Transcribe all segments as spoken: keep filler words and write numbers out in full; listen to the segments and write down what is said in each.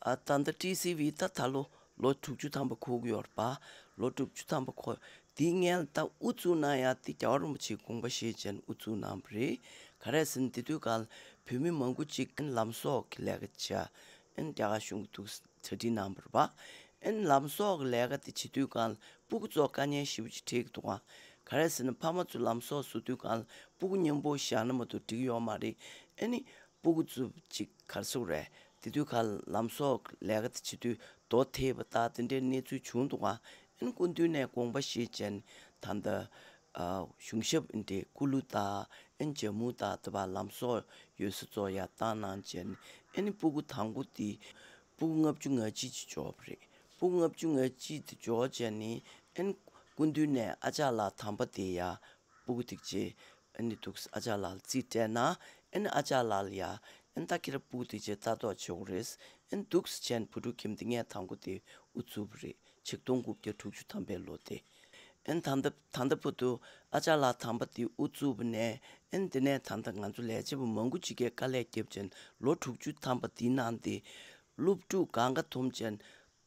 ཨ་ད་ལྟ་ཊི་སི་ཝི་ད་ད་ལོ་ལོ་དྲུག་ཅུ་ཐམ་པ་འཁོར་གྱི་ཡོད་རེད་པ། ལོ་དྲུག་ཅུ་ཐམ་པ་འཁོར། དེའི་སྔོན་ད་དབུ་བཙུགས་གནང་ཡ་དེ་རྒྱལ་བ་རིན་པོ་ཆེའི་དགོངས་པ་བཞེས་བྱས་ནས་དབུ་བཙུགས་གནང་བ་རེད། ག་རེ་ཟེར་ན་དེ་དུས་སྒང་ལ་བོད་མི་མང་པོ་ཅིག་ཨན་ལམ་གསོག་གི་ལས་ཀ་བྱས། ཨན་རྒྱ་གར་གཞུང་གིས་འདུག་གྲ་སྒྲིག་གནང་བ་རེད་པ། ཨན་ལམ་གསོག་གི་ལས་ཀ་དེ་བྱེད་དུས་སྒང་ལ་སྤུ་གུ་ཚོ་དཀའ་ངལ་ཞེ་པོ་ཅིག་འཕྲད་ཀྱི་འདུག་ག་ག་རེ་ཟེར་ན་ཕ་མ་ཚོ་ལམ་གསོག་བཟོ་དུས་སྒང་ལ་སྤུ་གུ་མཉམ་པོ་བཞག་ན་མ་གཏོགས་འགྲིག་ཡོད་མ་རེད། ཨ་ནི་སྤུ་གུ་ཚོ་ཅིག་ག་རེ་ཟེར་དགོས་རེད། དེ་དུས་སྒང་ལ་ལམ་གསོག་ལས་ཀ་དེ་བྱེད་དུས་རྡོ་ཐེབས་པ་དང་དེ་འདྲའི་གནས་ཚུལ་བྱུང་འདུག་ག་ཨན་སྐུ་མདུན་ནས་དགོངས་པ་བཞེས་བྱས་ནས་ད་ལྟ་ཨ་གཞུང་ཞབས་ཨན་དེ་སྐུ་ལུས་དང་ཨན་ལྗང་མོ་དང་དེ་བ་ལམ་གསོག་ཡོད་ས་ཚོ་ཡར་བཏང་གནང་བྱས་ནས་ཨན་སྤུ་གུ་དང་པོ་དེ་སྤུ་གུ་ལྔ་བཅུ་ང་གཅིག་ཅིག་འབྱོར་བ་རེད། སྤུ་གུ་ལྔ་བཅུ་ང་གཅིག་དེ་འབྱོར་བྱས་ནས་ཨན་སྐུ་མདུན་ནས་ཨ་ཅག་ལགས་དམ་པ་དེ་ཡ་སྤུ་གུ་དེ་ཅིག་ཨ་ནི་འདུག་ཨ་ཅག་ལགས་ལ་རྩིས་སྤྲད་ན་ཨ་ནི་ཨ་ཅག་ལགས་ལ་ཡ་ཨ་ནི་ད་ཁྱེད་རང་སྤུ་གུ་དེ་ཅིག་ལྟ་རྟོག་བྱེད་དགོས་རེད། ཨ་ནི་འདུག་སེ་བྱས་ནས་བུ་ཕྲུག་ཁྱིམ་སྡེ་ངས་དང་པོ་དེ་དབུ་བཙུགས་པ་རེད། ཆིག་སྟོང་དགུ་བརྒྱ་དྲུག་ཅུ་ཐམ་པའི་ལོ་དེ། ཨ་ནི་ད་ལྟ་ད་ལྟ་བར་དུ་ཨ་ཅག་ལགས་དམ་པ་དེ་དབུ་བཙུགས་པ་ནས་ཨ་ནི་དེ་ནས་ད་ལྟ་ང་ཚོ་ལས་བྱེད་པ་མང་པོ་ཅིག་གིས་དཀའ་ལས་བརྒྱབ་བྱས་ནས་ལོ་དྲུག་ཅུ་ཐམ་པ་དེའི་ནང་དེ་སློབ་ཕྲུག་གང་ག་ཐུམ་བྱས་ནས་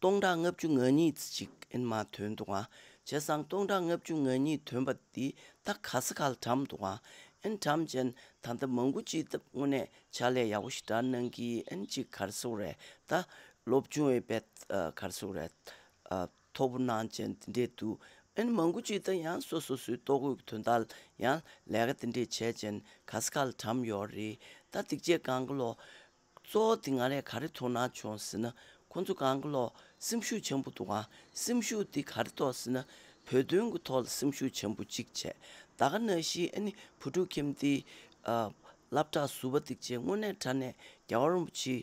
སྟོང་ཕྲག་ལྔ་བཅུ་ང་གཉིས་ཙམ་ཅིག་ཨིན་མ་ཐོན་འདུག་ཨ། བྱས་ཙང་སྟོང་ཕྲག་ལྔ་བཅུ་ང་གཉིས་ཐོན་པ་འདི་ད་ག་ས་ག་ལ་གྲམ་འདུག་ཨ། ཨིན་གྲམ་བྱས་ད་ལྟ་མང་པོ་ཅིག་ད་དངོས་གནས་ཕྱག་ལས་ཡག་པོ་ཞིག་འདྲ་གནང་གི་ཨིན་ཅིག་ག་རེ་ཟེར་དགོས་རེད། ད་སློབ་སྦྱོང་ཡོད་པའི་ཨ་ག་རེ་ཟེར་དགོས་རེད། ཨ་མཐོ་པོ་གནང་བྱས་དེ་འདྲས་འདུག་ཨིན་མང་པོ་ཅིག་ད་ཡང་སོ་སོ་སོའི་ལྟོ་གོས་ཀྱི་དོན་དག་ལ་ཡང་ལས་ཀ་དེ་འདྲས་བྱས་བྱས་ག་ས་ག་ལ་གྲམ་ཡོད་རེད། ད་དེ་རྗེས་གང་ག་ལོ། གཙོ་བོ་དེ་ང་རས་ག་རེ་དོ་སྣང་བྱུང་ཟེར་ན། ཁོང་ཚོ་གང་ག་ལོ་སེམས་ཤུགས་ཆེན་པོ་འདུག་ཨ། སེམས་ཤུགས་དེ་ག་རེ་ཐོག་ཟེར་ན། བོད་དོན་གྱི་ཐོག་ལ་སེམས་ཤུགས་ཆེན་པོ་གཅིག་བྱས། ད་ག་ནང་བཞིན་ཨ་ནི་བུ་ཕྲུག་ཁྱིམ་སྡེའི་ཨ་སློབ་གྲྭ་ཟུར་པ་དེ་བྱས་དངོས་གནས་དྲང་གནས་རྒྱལ་བ་རིན་པོ་ཆེ་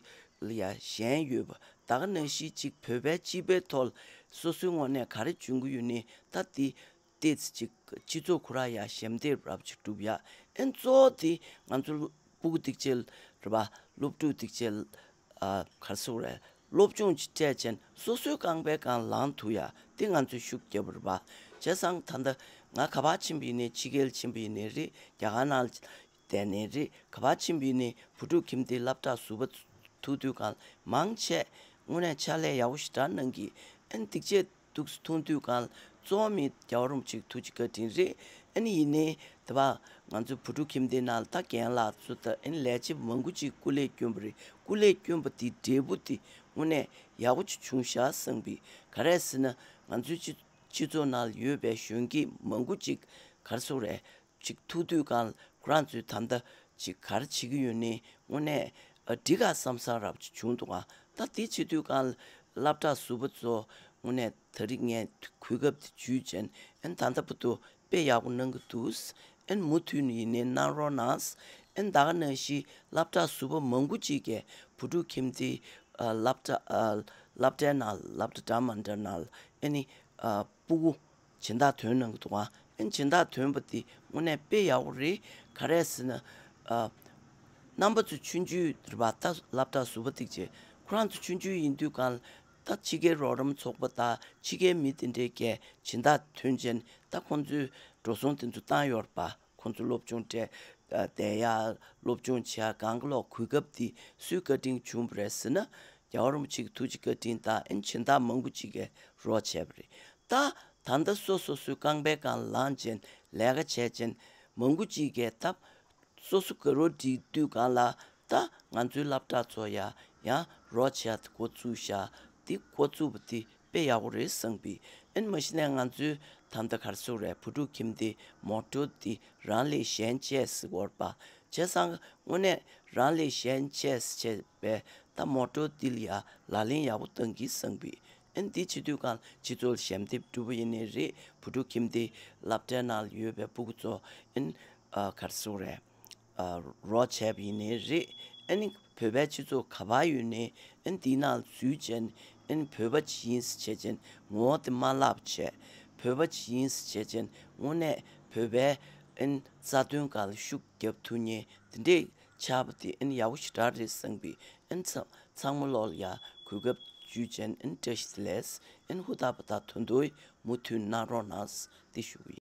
ལ་ཡ་ཞེན་ཡོད་པ། ད་ག་ནང་བཞིན་གཅིག་བོད་པའི་སྤྱི་པའི་ཐོག་ལ་སོ་སོའི་ངོས་ནས་ག་རེ་འཇོན་གྱི་ཡོད་ནི་ད་དེ། ཏོག་ཙམ་ཅིག་སྤྱི་ཚོགས་ཁོ་རང་ཡ་ཞབས་འདེགས་རབ་ཅིག་སྒྲུབ་ཡ། ཨན་གཙོ་བོ་དེ་ང་ཚོ་སྤུ་གུ་སྡིག་ཅན་རེད་པ། སློབ་ཕྲུག་སྡིག་ཅན། ཨ་ག་རེ་ཟེར་དགོས་རེད། སློབ་སྦྱོང་ཅིག་སྤྲད་བྱས་ནས་སོ་སོའི་རྐང་པའི་སྒང་ལངས་ཐུབ་ཡ་དེ་ང་ཚོས་ཤུགས་རྒྱབ་རེད་པ། བྱས་ཙང་ད་ལྟ་ང་ག་པར་ཕྱིན་པ་ཡིན་ནའི་ཕྱི་རྒྱལ་ཕྱིན་པ་ཡིན་ནའི་རེད། རྒྱ་གར་ནང་བསྡད་ནའི་རེད། ག་པར་ཕྱིན་པ་ཡིན་ནའི་བུ་ཕྲུག་ཁྱིམ་སྡེའི་སློབ་གྲྭ་ཟུར་པ་ཐུག་དུས་སྒང་མང་ཆེ་དངོས་གནས་ཕྱག་ལས་ཡག་པོ་ཞེ་དྲག་གནང་གི། ཨན་སྡིག་ཅན་འདུག་སེ་མཐོང་དུས་སྒང་གཙོ་བོ་མི་རྒྱལ་བ་རིན་པོ་ཆེའི་ཐུགས་རྗེ་བཀའ་དྲིན་རེད། ཨ་ནི་ཡིན་ནའི་དེ་བ་ང་ཚོ་བུ་ཕྲུག་ཁྱིམ་སྡེའི་ནང་ལ་ད་རྒན་ལགས་ཚོ་ད་ཨ་ནི་ལས་བྱེད་མང་པོ་ཅིག་སྐུ་ལས་བསྐྱོན་པ་རེད། སྐུ་ལས་བསྐྱོན་པ་དེའི་འབྲས་བུ་དེ་དངོས་གནས་ཡག་པོ་ཅིག་བྱུང་ཤག་བསམ་པའི། ག་རེ་ཟེར་ན་ང་ཚོའི་སྤྱི་སྤྱི་ཚོགས་ནང་ལ་ཡོད་པའི་གཞོན་སྐྱེས་མང་པོ་ཅིག་ག་རེ་ཟེར་དགོས་རེད། ཅིག་ཐུག་དུས་སྒང་ཁོ་རང་ཚོའི་ད་ལྟ་ཅིག་ག་རེ་བྱེད་ཀྱི་ཡོད་ནི་དངོས་གནས་ཨ་འགྲིག་ག་བསམ་ས་རབ་ཅིག་བྱུང་འདུག་ག་ད་དེ་བྱེད་དུས་སྒང་སློབ་གྲྭ་ཟུར་པ་ཚོ་དངོས་གནས་ད་རིག་ངས་གོ་སྐབས་དེ་ཇུས་ཅན་ཨན་ད་ལྟ་བར་དུ་དཔེ་ཡག་པོ་གནང་གི་འདུག་ཨན་མུ་མཐུད་ནས་ཡིན་ནའི་གནང་རོགས་གནང་། ཨན་ད་ག་ནང་བཞིན་སློབ་གྲྭ་ཟུར་པ་མང་པོ་ཅིག་གིས་བུ་ཕྲུག་ཁྱིམ་སྡེའི་ཨ་སློབ་གྲྭ་ཨ་སློབ་གྲྭའི་ནང་སློབ་གྲྭ་འདྲ་མི་འདྲ་ནང་ཨ་ནི་ཨ་སྤུ་གུ་སྦྱིན་བདག་ཐོན་གནང་གི་འདུག་ག་ཨན་སྦྱིན་བདག་ཐོན་པ་དེ་དངོས་གནས་དཔེ་ཡག་པོ་རེད། ག་རེ་ཟེར་ན། ཨ་རྣམ་པ་ཚོ་ཆུང་ཆུང་རེད་པ། ད་སློབ་གྲྭ་ཟུར་པ་དེ་བྱས་ཁོ་རང་ཚོ་ཆུང་ཆུང་ཡིན་དུས་སྒང་ལ་ད་ཕྱི་རྒྱལ་རོགས་རམ་ཚོགས་པ་དང་ཕྱི་རྒྱལ་མི་དེ་འདྲས་ཀྱིས་སྦྱིན་བདག་ཐོན་བྱས་ད་ཁོང་ཚོའི་འགྲོ་སོང་དེ་ཚོ་བཏང་ཡོད་རེད་པ། ཁོང་ཚོ་སློབ་སྦྱོང་སྤྲད་བསྡད་ཡ་སློབ་སྦྱོང་བྱེད་ཡ་གང་ག་ལོག་གོ་སྐབས་དེ་སུའི་བཀའ་དྲིན་བྱུང་བ་རེད་ཟེར་ན། རྒྱལ་བ་རིན་པོ་ཆེ་གི་ཐུགས་རྗེ་བཀའ་དྲིན་དང་ཨན་སྦྱིན་བདག་མང་པོ་ཅིག་གིས་རོགས་བྱས་པ་རེད། ད་ད་ལྟ་སོ་སོ་སོའི་རྐང་པའི་སྒང་ལངས་བྱས་ལས་ཀ་བྱས་བྱས་མང་པོ་ཅིག་གིས་ད་སོ་སོ་དགའ་རོགས་སྒྲིག་དུས་སྒང་ལ་ད་ང་ཚོའི་སློབ་གྲྭ་ཚོ་ཡ་ཡང་རོགས་བྱས་འགོ་བཙུགས་ཤག་དེ་འགོ་བཙུགས་པ་དེ་དཔེ་ཡག་པོ་རེད་བསམ་པའི། ཨན་མ་གཞི་ནས་ང་ཚོའི་ད་ལྟ་ག་རེ་ཟེར་དགོས་རེད། བུ་ཕྲུག་ཁྱིམ་སྡེའི་མོ་ཊོ་དེ་རང་ལས་གཞན་གཅེས་ཟེར་གྱི་ཡོད་རེད་པ། བྱས་ཙང་དངོས་གནས་རང་ལས་གཞན་གཅེས་ཟེར་བྱས་པའི་ད་མོ་ཊོ་དེ་ལ་ཡ་ལག་ལེན་ཡག་པོ་བསྟར་གི་བསམ་པའི། ཨན་དེ་བྱེད་དུས་སྒང་སྤྱི་ཚོགས་ལ་ཞབས་འདེགས་སྒྲུབ་པ་ཡིན་ནའི་རེད། བུ་ཕྲུག་ཁྱིམ་སྡེའི་སློབ་གྲྭའི་ནང་ལ་ཡོད་པའི་སྤུ་གུ་ཚོ་ཨན་ཨ་ག་རེ་ཟེར་དགོས་རེད། ཨ་རོགས་བྱས་པ་ཡིན་ནའི་རེད། ཨ་ནི་བོད་པའི་སྤྱི་ཚོགས་ག་པར་ཡོད་ནའི་ཨ་ནི་འདིའི་ནང་འཛུལ་བྱས་ཨ་ནི་བོད་པ་ཅིག་ཡིན་ཟེར་བྱས་ཅན་ངོ་བོ་དེ་མ་བརླག་བྱས། བོད་པ་ཅིག་ཡིན་ཟེར་བྱས་ཅན་དངོས་གནས་བོད་པའི་ཨ་ནི་རྩ་དོན་སྒང་ལ་ཤུགས་རྒྱབ་ཐུབ་མཁན་དེ་འདྲས་ཆགས་པ་དེ་ཨ་ནི་ཡག་པོ་ཞེ་དྲག་རེད་བསམ་པའི། ཨ་ནི་ཚང་ཚང་མ་ལོག་ལ་ཡ་གོ་སྐབས་ཇུས་ཅན་ཨ་ནི་བཀྲ་ཤིས་བདེ་ལེགས། ཨ་ནི་ཧུར་ཐག་པ་ད་དོན་དུ་མུ་མཐུད་གནང་རོགས་གནང་དེ་ཞུ་གི་ཡིན།